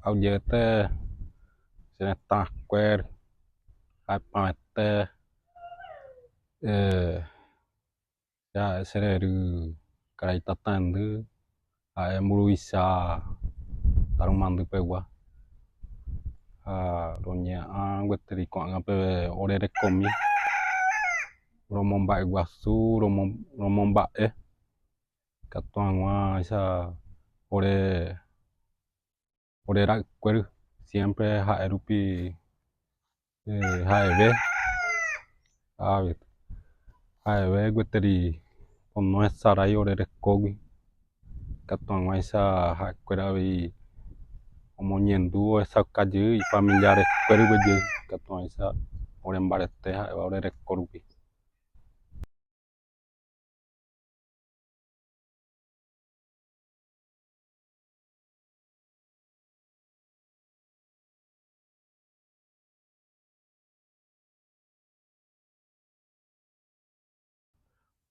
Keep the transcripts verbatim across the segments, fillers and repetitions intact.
Auyéte, che ne tanakuér, ha'e pamete, eh, ya, sererɨ karai tataendɨ, ha'e mburuvisa tarumandupegua. Ha roñe'ã gueteri ko'ág̃a peve ore rekomi, romomba'eguasu, romo-, romomba'e. Ikatu hag̃ua esa ore, ore ra'ykuéri, siempre ha'e rupi, eh, ha'eve. Ave. Ha'eve gueteri omohesarái ore rekógui. Ikatu hag̃uáicha ha'ekuéra avei omoñendu ohesauka jey ifamiliarekuéri guejey. Ikatu hag̃uáicha ore mbarete ha'éva ore reko rupi.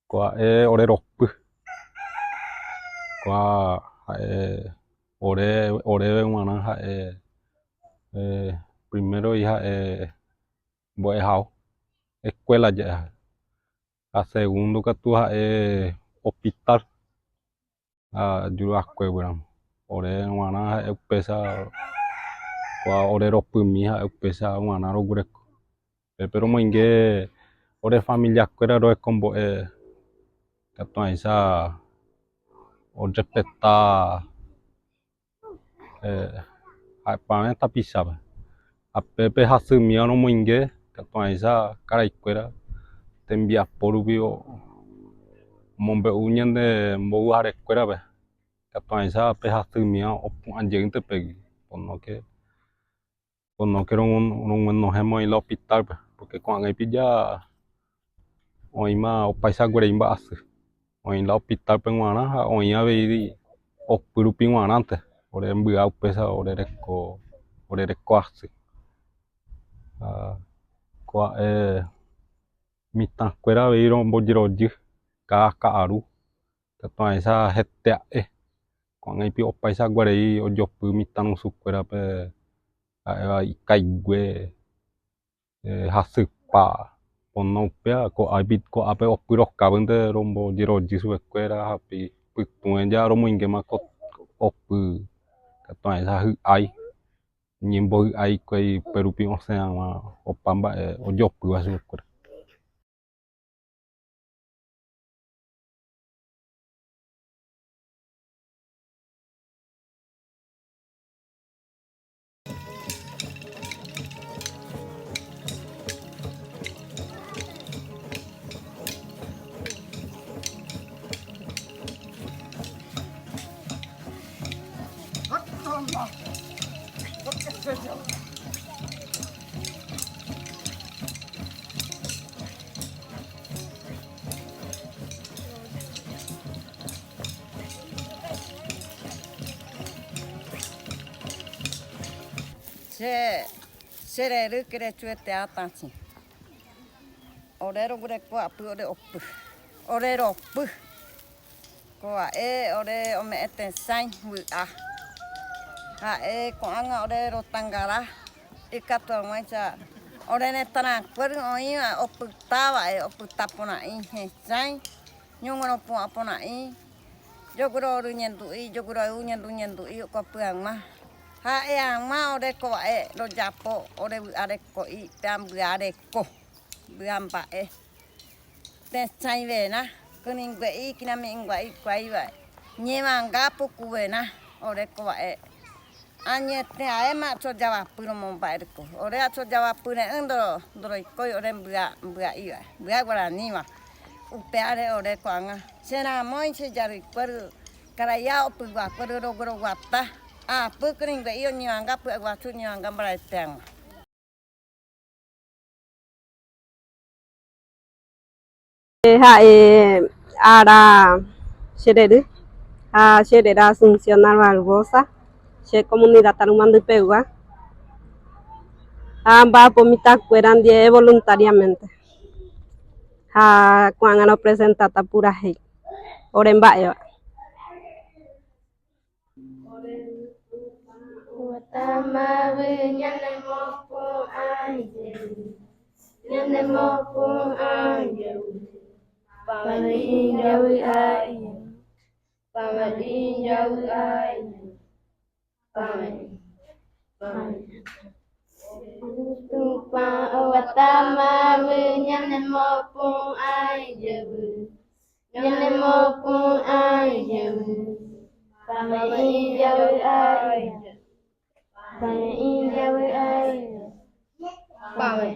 Ko'a'e ore ropy. Ko'a ha'e ore, oreve g̃uarã ha'e, eh, primero ha'e mbo'ehao, escuela ja'e ha'e. Ha segundo katu ha'e hospital. Ha juru akue gueramo. Ore g̃uarã ha'e upéicha, ko'a ore ropymi ha'e upéicha g̃uarã rogureko. Pépe romoinge ore familiakuéra rohekombo'e ikatu hag̃uáicha orrespeta, eh, ha'e pavẽ tapichápe. Ha pépe hasymíva romoinge, ikatu hag̃uáicha karaikuéra tembiapo rupi o-, omombe'u ñande mbovyharekuérape. Ikatu hag̃uáicha pe hasymíva opu'ã jeýnte pegui. Ponóke, ponóke roguenohẽma oĩ la hospital-pe, porque ko'ag̃aipilla oĩma opaichagua rei mba'asy. Oĩ la hospital-pe g̃uarã ha oĩ avei opy rupi g̃uarãnte, ore mbya upéicha ore reko, ore reko asy. Ha ko'a'e mitãkuéra avei rombojerojy, káa, ka'aru, ikatu hag̃uáicha hete a'e. Ko'ag̃aipi opaichagua rei ojopy mitãrusukuérape ha'éva ikaigue, eh, hasypa, pono upéva, ko'áipi, ko'ápe opyrokápente rombojerojy chupekuéra, ha pi-, pytũe ja romoingéma ko-, opy, ikatu hag̃uáicha hy'ái, ñembohy'ái hikuái, upérupi osẽ hag̃ua opa mba'e ojopýva chupekuéra. Che, che rerýke rechuete atãchi. Ore rogureko apy ore opy. Ore ropy. Ko'a'e ore ome'ẽ tesãi vy'a. Ha'e ko'ág̃a ore rotangara. Ikatu hag̃uáicha ore netãrakuéri oĩva opyta va'e, opyta porã'i hesãi, ñogueropu'ã porã'i, joguerory ñendu'i, jogueroayhu ñendu ñendu'i okopy hag̃ua. Ha'e hag̃ua ore ko'a'e rojapo ore vy'a reko'i pe ambya reko. Mbya mba'e. Tesãi vena, kyrỹigue'i, kirame'ẽngue'i kuaiva'e. Ñevanga puku vena, ore ko va'e. Añete aéma acho javapy romomba'ereko. Ore acho javapy re'ỹ ndoro-, ndoroikói ore mbya, mbya'i va'e. Mbya guaranĩva. Upévare ore ko'ág̃a. Che ramói che jarýikuéri, karai opyguakuéri rogueroguata. Apy kyrỹigue'i oñevanga py'aguasu oñevanga mbarete hag̃ua. Ha'e Ara che rery, ha che réra Asunción Barbosa, che comunidad Tarumandypegua, ha amba'apo mitãkuéra ndie voluntariamente, ha ko'ág̃a ropresentáta purahéi ore mba'éva. Tama we, ñane mopun aijeu. Ñane mopun aijeu. Pame iyawe aijeu. Pame iyawe aijeu. Pame. Pame. Tupa owa tama we, ñane mopun aijeu. Ñane mopun aijeu. Pame iyawe aijeu. Pame iyawe aijeu. Pame.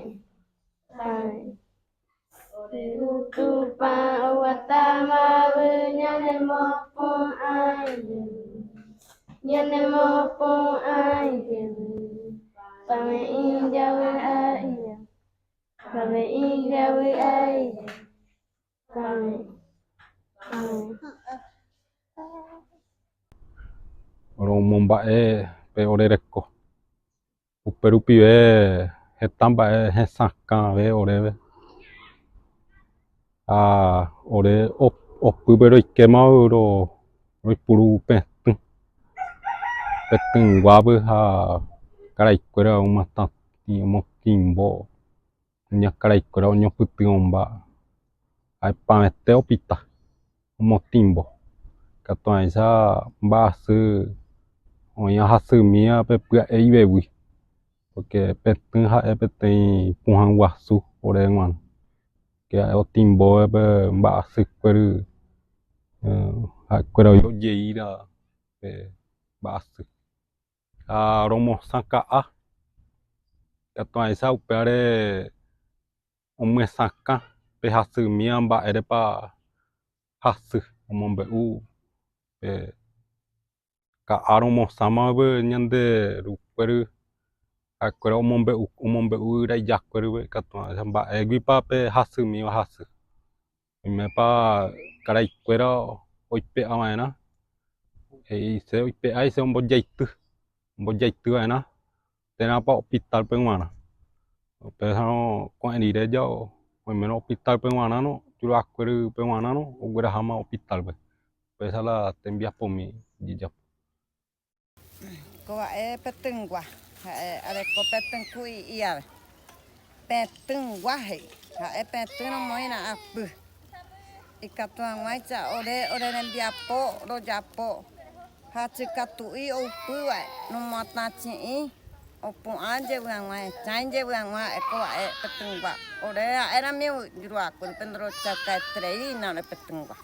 Pame. Tupa owa tama we, ñane mopun aijeu. Ñane mopun aijeu. Pame iyawe aijeu. Pame iyawe aijeu. Pame. Pame. Oro momba'e pe ore reko. Upe rupi ve heta mba'e hesakã ve oréve. Ha ore op-, opýpe roikéma ro-, roipuru petỹ. Petỹguápe ha karaikuéra omotatĩ-, omotimbo. Ñakaraikuéra oñopytĩ omba. Ha'e pavẽte opita, omotimbo. Ikatu aĩcha mba'asy oĩ ahasymíva pe pya'e ivevýi. Porque petỹ ha'e peteĩ pohã guasu ore g̃uarã. Ke ha'e otimbove pe mba'asykuéry, eh, ha'ekuéra ojeíra pe mba'asy. Ha romosã ka'a. Ikatu aĩcha upévare omyesakã pe hasymíva mba'érepa hasy, omombe'u pe ka'a romosãma pe ñande rukuéry, ha'ekuéra omombe'u, omombe'u raijakuérype ikatu aĩcha mba'éguipa pe hasymíva hasy. Oimépa karaikuéra oipe'a va'erã, he'ise oipe'a he'ise ombojaity, ombojaity va'erã, térãpa hospital-pe g̃uarã. Upéicharõ ko'ẽ rire ja'o, oimérõ hospital-pe g̃uarãrõ, juruakuérype g̃uarãrõ, ogueraháma hospital-pe. Upéicha la tembiapomi jejapo. Ko va'e petỹgua, ha'e areko petỹ ku'i iáre. Petỹgua he'i, ha'e petỹrõ moĩrã apy. Ikatu hag̃uáicha ore, ore rembiapo rojapo, ha chikatu'i oupy va'e, nomoatãchi'ĩ, opu'ã jevy hag̃ua, hechãi jevy hag̃ua, ha'e ko va'e petỹgua. Ore ha'e ramiu juruakuéry pe ndorochaukaetereína ore petỹgua.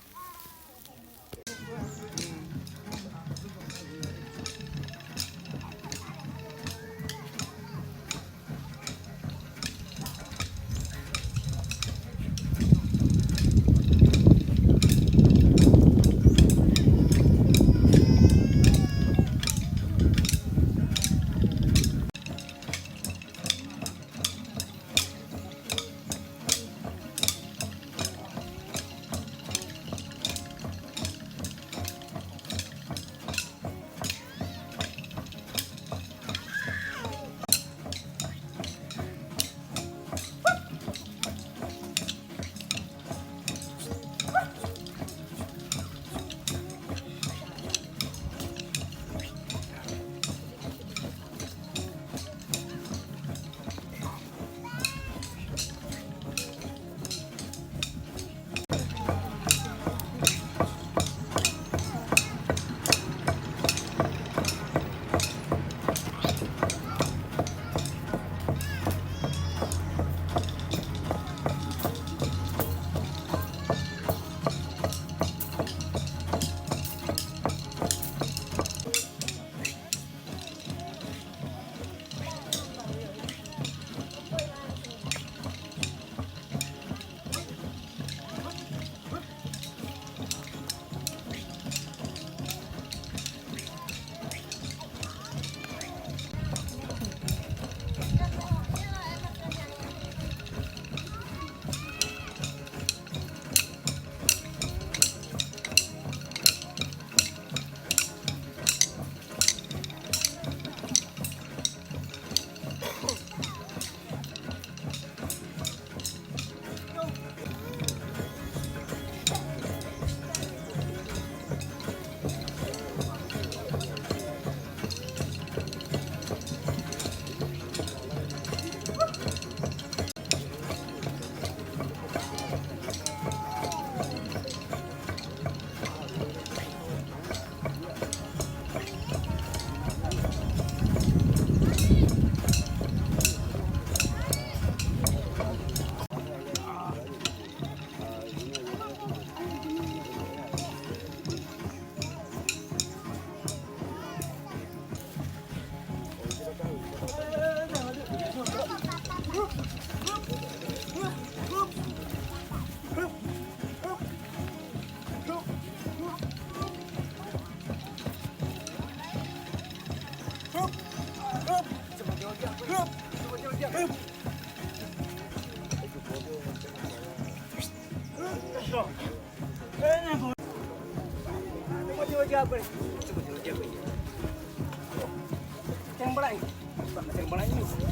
Ceng bala ini. Ceng bala ini.